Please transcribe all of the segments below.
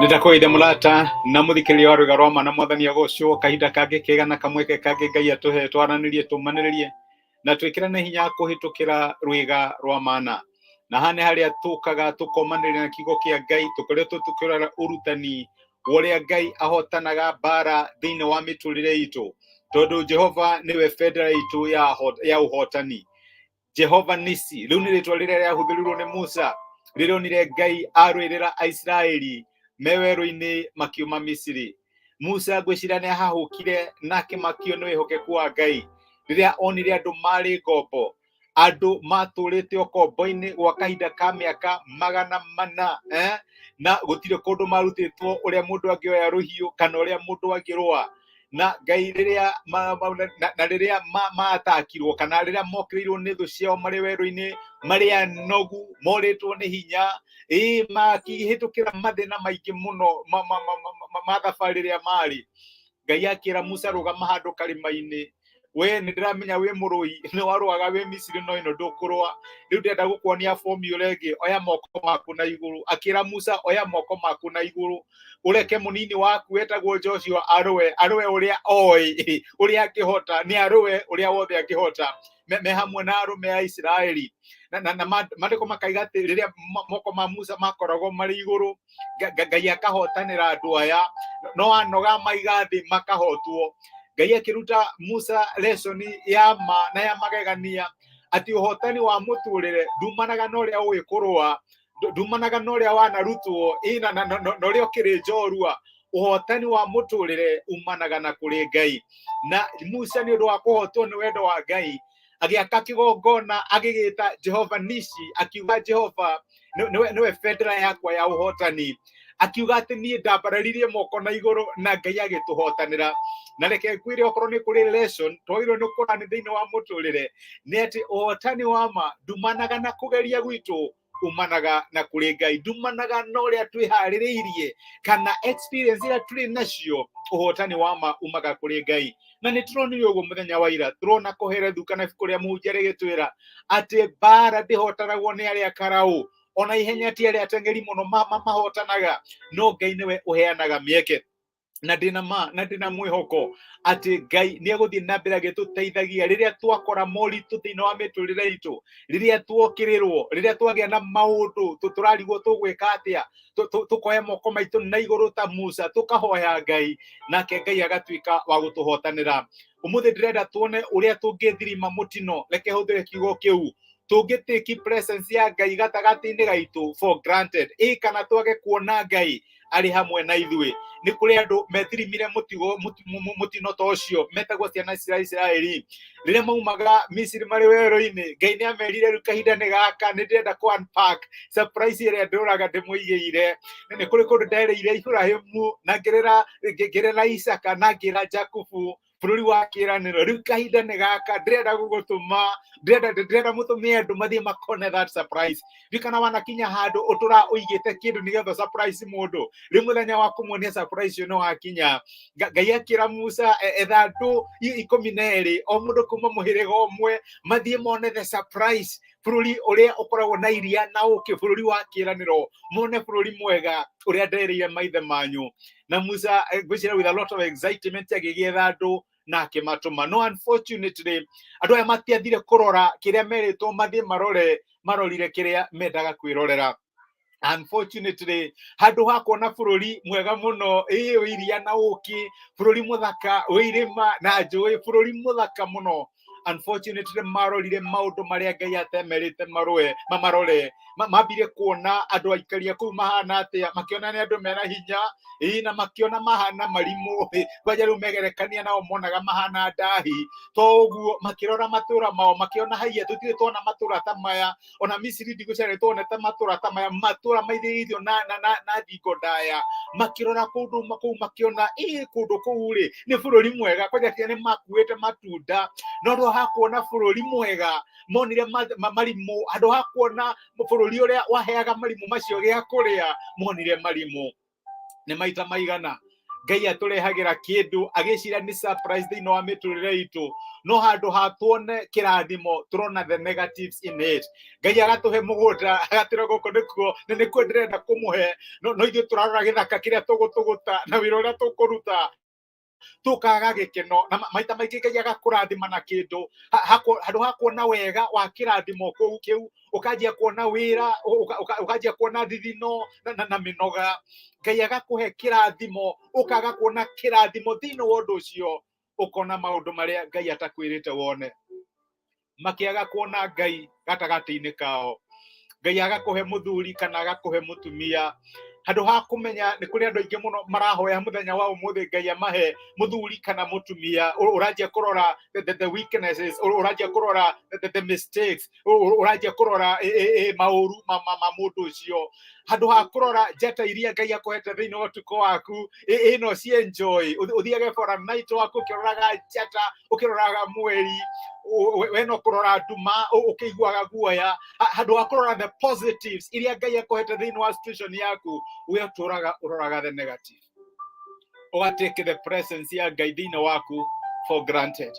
Nĩndakũgeithia mũrata na mũthikĩrĩria wa rwĩga rwa ma na mwathani agocwo. Kahinda kangĩ kega na kamweke kangĩ Ngai atũhe twaranĩrie, tũmanĩrĩrie na twĩkĩrane hinya kũhĩtũkĩra rwĩga rwa mana. Na haha nĩ harĩa tũkaga tũkomanĩrĩria na kiugo kĩa Ngai, tũkoretwo tũkĩrora ũrutani wa ũrĩa Ngai ahotanaga mbara thĩinĩ wa mĩtũrĩre itũ, tondũ Jehova nĩwe bendera itũ ya ũhotani. Jehova Nisi rĩu nĩ rĩtwa rĩrĩa rĩahũthĩrirwo nĩ Musa rĩrĩa onire Ngai arũĩrĩra Aisiraeli me werũ-inĩ makiuma Misiri. Musa ngwĩciria nĩ ahahũkire na akĩmakio nĩ wĩhokeku wa Ngai rĩrĩa onire andũ marĩ ngombo, andũ matũrĩte ũkombo-inĩ gwa kahinda ka mĩaka 400, eh? Na gũtirĩ kũndũ marutĩtwo ũrĩa mũndũ angĩoya rũhiũ kana ũrĩa mũndũ angĩrũa na Ngai. Rĩrĩa na rĩrĩa maatakirwo kana rĩrĩa mokĩrĩirwo nĩ thũ ciao marĩ werũ-inĩ, marĩ anogu, morĩtwo nĩ hinya, ĩĩ, makĩhĩtũkĩra mathĩna maingĩ mũno ma thabarĩ ĩrĩa marĩ, Ngai akĩra Musa, "Rũgama handũ karĩma-inĩ. We nĩ ndĩramenya wĩ mũrũi, nĩ warũaga wĩ Misiri, no ĩno ndũkũrũa. Rĩu ndĩrenda gũkuonia formula ĩngĩ. Oya moko maku na igũrũ." Akĩra Musa, "Oya moko maku na igũrũ, ũreke mũnini waku wetagwo Joshua arũe, arũe ũrĩa oĩ, ũrĩa angĩhota. Nĩ arũe ũrĩa wothe angĩhota me hamwe na arũme a Isiraeli." Na maandĩko makaiga atĩ rĩrĩa moko ma Musa makoragwo marĩ igũrũ, Ngai akahotanĩra andũ aya, no anoga maiga thĩ makahotwo. Ngai akĩruta Musa lesson ya ma na ya magegania atĩ ũhotani wa mũtũrĩre ndumanaga na ũrĩa ũĩ kũrũa, ndumanaga na ũrĩa wanarutwo ĩ na ũrĩa ũkĩrĩ njorua. Ũhotani wa mũtũrĩre umanaga na kũrĩ Ngai. Na Musa, nĩ ũndũ wa kũhotwo nĩ wendo wa Ngai, agĩaka kĩgongona agĩgĩta Jehova Nisi, akiuga, "Jehova nĩwe bendera yakwa ya ũhotani." Akiuga atĩ niĩ ndambararirie moko na igũrũ na Ngai agĩtũhotanĩra. Na reke ngwĩre, okorwo nĩ kũrĩ lesson twagĩrĩirwo nĩ kũrani thĩinĩ wa mũtũrĩre, nĩ atĩ ũhotani wa ma ndumanaga na kũgeria gwitũ, umanaga na kũrĩ Ngai, ndumanaga na ũrĩa twĩharĩrĩirie kana experience iria tũrĩ nacio. Ũhotani wa ma umaga kũrĩ Ngai, na nĩ tũronire ũguo mũthenya wa ira tũrona Koherethu kana ibuku rĩa Mũhunjia rĩgĩtwĩra atĩ mbara ndĩhotanagwo nĩ arĩa karaũ, ona ihenya ti arĩa ateng'eri mũno mahotanaga, no Ngai nĩwe ũheanaga mĩeke. Na ndĩna ma na ndĩna mwĩhoko atĩ Ngai nĩ egũthiĩ na mbere agĩtũteithagia rĩrĩa twakora moritũ thĩinĩ wa mĩtũrĩre itũ, rĩrĩa tuokĩrĩrwo, rĩrĩa twagĩa na maũndũ tũrarigwo tũgwĩka atĩa, tũkoya moko maitũ na igũrũ ta Musa, tũkahoya Ngai, nake Ngai agatuĩka wa gũtũhotanĩra. Ũmũthĩ ndĩrenda tuone ũrĩa tũngĩthirima mũtino, reke hũthĩre kiugo kĩu, tũngĩtĩki presence ya Ngai gatagatĩ-inĩ gaitũ for granted, ĩ kana twage kuona Ngai arĩ hamwe na ithuĩ. Nĩ kũrĩ andũ methirimire mũtigo mũtino ta ũcio metagwo ciana cia Isiraeli. Rĩrĩa maumaga Misiri marĩ werũ-inĩ, Ngai nĩ amerire, "Rĩu kahinda nĩ gaka, nĩ ndĩrenda kũ unpack surprise ĩrĩa ndũraga ndĩmũigĩire. Nĩ kũrĩ kũndũ nderĩire Ibrahimu na ngĩrĩra Isaka na ngĩra Jakubu bũrũri wa kĩĩranĩro. Rĩu kahinda nĩ gaka, ndĩrenda gũgũtũma, ndĩrenda mũtũme andũ mathiĩ makone that surprise." Ndiũ kana wanakinya handũ ũtũra ũigĩte kĩndũ nĩgetha surprise mũndũ, rĩu mũthenya wa kũmuonia surprise ũyũ nĩ wakinya. Ngai akĩra Musa, "Etha andũ 12, o mũndũ kuma mũhĩrĩga ũmwe, mathiĩ mone the surprise, bũrũri ũrĩa ũkoragwo na iria na ũkĩ, bũrũri wa kĩĩranĩro, mone bũrũri mwega ũrĩa nderĩire maithe manyu." Na Musa, ngwĩciria with a lot of excitement, agĩgĩetha andũ na akĩmatũma. No unfortunately andũ aya matiathire kũrora kĩrĩa merĩtwo mathiĩ marore, marorire kĩrĩa mendaga kwĩrorera. Unfortunately, handũ ha kuona bũrũri mwega mũno, ĩ wĩ iria na ũkĩ, bũrũri mũthaka wĩ irĩma na njũĩ, bũrũri mũthaka mũno, unfortunately marorire maũndũ marĩa Ngai atemerĩte marũe mamarore. Mambire kuona andũ aikaria kũu mahana atĩa, makĩona nĩ andũ mena hinya, ĩ na makĩona mahana marimũ. Ĩ, kwanja rĩu megerekania nao monaga mahana ndahi to ũguo. Makĩrora matũra mao, makĩona, "Haiya, tũtirĩ tuona matũra ta maya ona Misiri, ndigũcera tuonete matũra ta maya, matũra maithĩrĩirio na thingo ndaya." Makĩrora kũndũ kũu, makĩona, ĩ kũndũ kũu rĩ nĩ bũrũri mwega, kwanja kinya nĩ makuĩte matunda. No handũ ha kuona bũrũri mwega monire marimũ. Handũ ha kuona bũrũri ũrĩa waheaga marimũ macio gĩa kũrĩa, monire marimũ. Nĩ maita maigana Ngai atũrehagĩra kĩndũ agĩcira nĩ surprise thĩinĩ wa mĩtũrĩre itũ, no handũ ha tuone kĩrathimo tũrona the negatives in it. Ngai agatũhe mũgũnda, agatwĩra gũkũ nĩkuo na nĩkuo ndĩrenda kũmũhe, no ithuĩ tũrarora gĩthaka kĩrĩa tũgũtũgũta na wĩra ũrĩa tũkũruta, tũkaga gĩkeno. Na maita maingĩ Ngai agakũrathima na kĩndũ, handũ ha kuona wega wa kĩrathimo kũu kĩu, ũkanjia kuona wĩra, ũkanjia kuona thithino na mĩnoga. Ngai agakũhe kĩrathimo, ũkaga kuona kĩrathimo thĩinĩ wa ũndũ ũcio, ũkona maũndũ marĩa Ngai atakwĩrĩte wone. Makĩaga kuona Ngai gatagatĩ-inĩ kao. Ngai agakũhe mũthuri kana agakũhe mũtumia, handũ ha kũmenya nĩ kũrĩ andũ aingĩ mũno marahoya mũthenya wa ũmũthĩ Ngai amahe mũthuri kana mũtumia, ũranjia kũrora the weaknesses, ũranjia kũrora the mistakes, ũranjia kũrora maũru ma mũndũ ũcio, handũ ha kũrora njata iria Ngai akũhete thĩinĩ wa ũtukũ waku. Ĩno ci enjoy, ũthiage for a night waku ũkĩroraga njata, ũkĩroraga mweri, we no kũrora nduma, ũkĩiguaga guoya, handũ ha kũrora the positives iria Ngai akũhete thĩinĩ wa situation yaku. We ũtũraga ũroraga the negative, ũgatake the presence ya Ngai thĩinĩ waku for granted.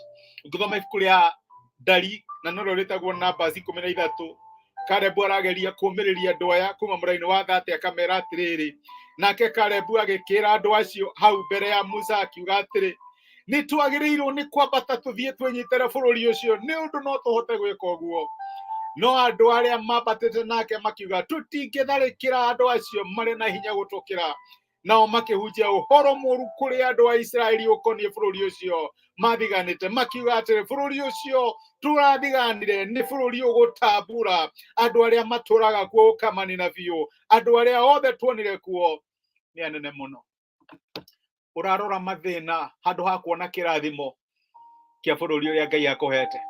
Ũngĩthoma ibuku rĩa Ndari, na norĩo rĩtagwo Numbers 13, Karebu arageria kũũmĩrĩria andũ aya kuma mũraini wa 30, akamera atĩrĩrĩ, nake Karebu agĩkĩra andũ acio hau mbere ya Musa akiuga atĩrĩ, nĩ twagĩrĩirwo nĩ kwambata tũthiĩ twĩnyitĩre bũrũri ũcio, nĩ ũndũ no tũhote gwĩka ũguo. No andũ arĩa mambatĩte nake makiuga, tũtingĩtharĩkĩra andũ acio, marĩ na hinya gũtũkĩra. Nao makĩhunjia ũhoro mũru kũrĩ andũ a Isiraeli ũkoniĩ bũrũri ũcio mathiganĩte, makiuga atĩrĩ, bũrũri ũcio tũrathiganire nĩ bũrũri ũgũtambura, andũ arĩa matũraga kuo ũkamanina biũ, andũ arĩa othe tuonire kuo nĩ anene mũno. Ũrarora mathĩna handũ ha kuona kĩrathimo kĩa bũrũri ũrĩa Ngai akũhete.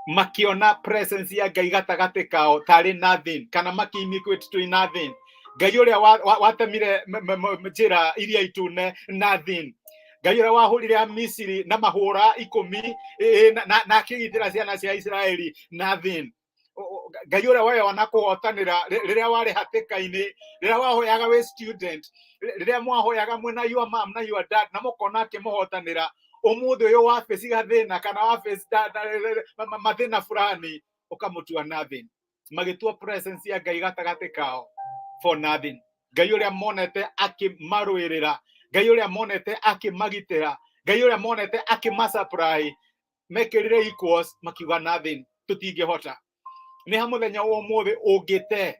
Makiona presence ya Ngai gatagatĩ kao tarĩ nothing, kana makĩimĩkwĩte to nothing. Ngai ũrĩa watemire njĩra Iria Itune, nothing. Ngai ũrĩa wahũrire Amisiri na mahũra 10 na akĩgitĩra ciana cia Isiraeli, nothing. Ngai ũrĩa weyo na kũhotanĩra rĩrĩa warĩ hatĩka-inĩ, rĩrĩa wahoyaga wĩ student, rĩrĩa mwahoyaga mwĩna your mom na your dad na mũkona akĩmũhotanĩra, ũmũthĩ ũyũ wabaci gathĩna kana wabaci mathĩna fulani, ũkamũtua nothing. Magĩtua presence ya Ngai gatagatĩ kao for nothing. Ngai ũrĩa monete akĩmarũĩrĩra, Ngai ũrĩa monete akĩmagitĩra, Ngai ũrĩa monete akĩmasupply, mekĩrire equals, makiuga nothing, tũtingĩhota. Nĩ ha mũthenya wa ũmũthĩ ũngĩte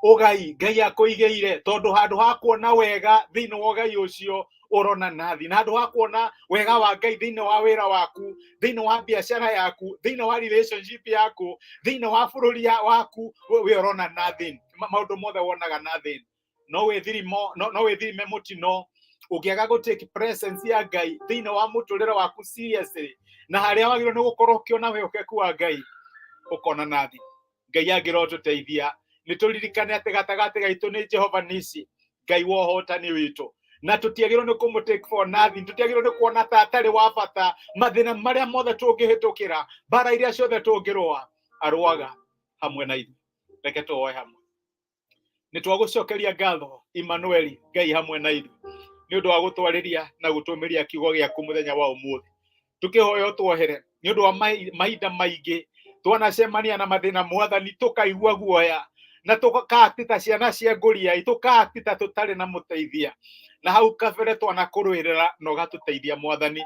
ũgai Ngai akũigĩire, tondũ handũ ha kuona wega thĩinĩ wa ũgai ũcio ũrona nathi, na handũ ha kuona wega wa Ngai thĩinĩ wa wĩra waku, thĩinĩ wa biacara yaku, thĩinĩ wa relationship yaku, thĩinĩ wa bũrũri waku, we ũrona nothing. Maũndũ mothe wonaga nothing. No wĩthirimo, no wĩthirime mũtino ũngĩaga gũ take presence ya Ngai thĩinĩ wa mũtũrĩre waku seriously, na harĩa wagĩrĩirwo nĩ gũkorwo ũkĩona wĩhokeku wa Ngai, ũkona nathi. Ngai angĩrotũteithia nĩ tũririkane atĩ gatagatĩ gaitũ nĩ Jehova Nisi, Ngai wa ũhotani witũ, na tũtiagĩrĩirwo nĩ kũmũ take for nothing. Tũtiagĩrĩirwo nĩ kuona ta atarĩ wa bata. Mathĩna marĩa mothe tũngĩhĩtũkĩra, mbara iria ciothe tũngĩrũa, arũaga hamwe na ithuĩ. Reke tũhoe hamwe. Nĩ twagũcokeria ngatho, Emmanuel, Ngai hamwe na ithuĩ, nĩ ũndũ wa gũtwarĩria na gũtũmĩria kiugo gĩaku mũthenya wa ũmũthĩ. Tũkĩhoya ũtuohere nĩ ũndũ wa mahinda maingĩ twanacemania na mathĩna, Mwathani, tũkaigua guoya na tũkaakti ta ciana cia ngũriai, tũkaakti ta tũtarĩ na mũteithia. Na hau kabere twanakũrũĩrĩra na ũgatũteithia, Mwathani.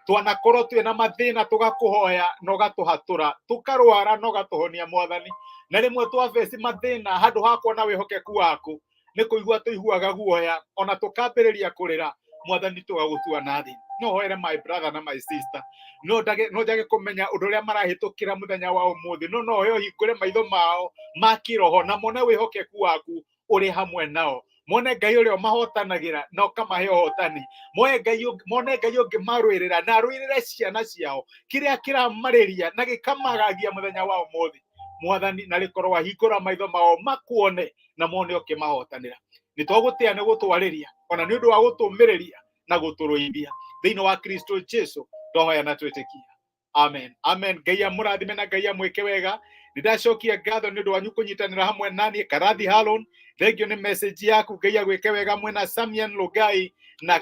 Twanakorwo twĩna mathĩna, tũgakũhoya na ũgatũhatũra, tũkarwara na ũgatũhonia, Mwathani. Na rĩmwe twabeci mathĩna, handũ ha kuona wĩhokeku waku, nĩ kũigua tũiguaga guoya, ona tũkambĩrĩria kũrĩra, Mwathani, tũgagũtua nathi. No hoere my brother na my sister, no ndage no njage kũmenya ũndũ ũrĩa marahĩtũkĩra mũthenya wa ũmũthĩ, no no ũhingũre maitho mao ma kĩroho na mone wĩhokeku waku ũrĩ hamwe nao, mone Ngai ũrĩa ũmahotanagĩra na ũkamahe ũhotani, moe Ngai mone Ngai ũngĩmarũĩrĩra na arũĩrĩre ciana ciao, kĩrĩa kĩramarĩria na gĩkamagagia mũthenya wa ũmũthĩ, Mwathani, na rĩkorwo wahingũra maitho mao makuone na mone ũkĩmahotanĩra. Nĩ twagũtĩa nĩ gũtwarĩria, ona nĩ ũndũ wa gũtũmĩrĩria na gũtũrũithia. Thĩinĩ wa Kristo Jesu twahoya na twĩtĩkia, Amen, amen. Ngai amũrathime na Ngai amwĩke wega. Nĩ ndacokia ngatho nĩ ũndũ wanyu kũnyitanĩra hamwe naniĩ. Karathi Halon, thengio nĩ message yaku. Ngai agwĩke wega. Mwena Samian Lugai na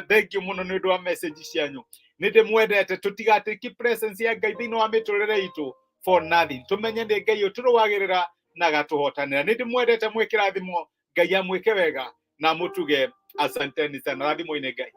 thengio mũno nĩ ũndũ wa message cianyu. Nĩ ndĩmwendete. Tũtigatĩki presence ya Ngai thĩinĩ wa mĩtũrĩre itũ for nothing. Tũmenye nĩ Ngai ũtũrũagĩrĩra na agatũhotanĩra. Nĩ ndĩmwendete, mwĩkĩrathimo. Ngai amwĩke wega na mũtuge. Asanteni sana, rathimwo-inĩ Ngai.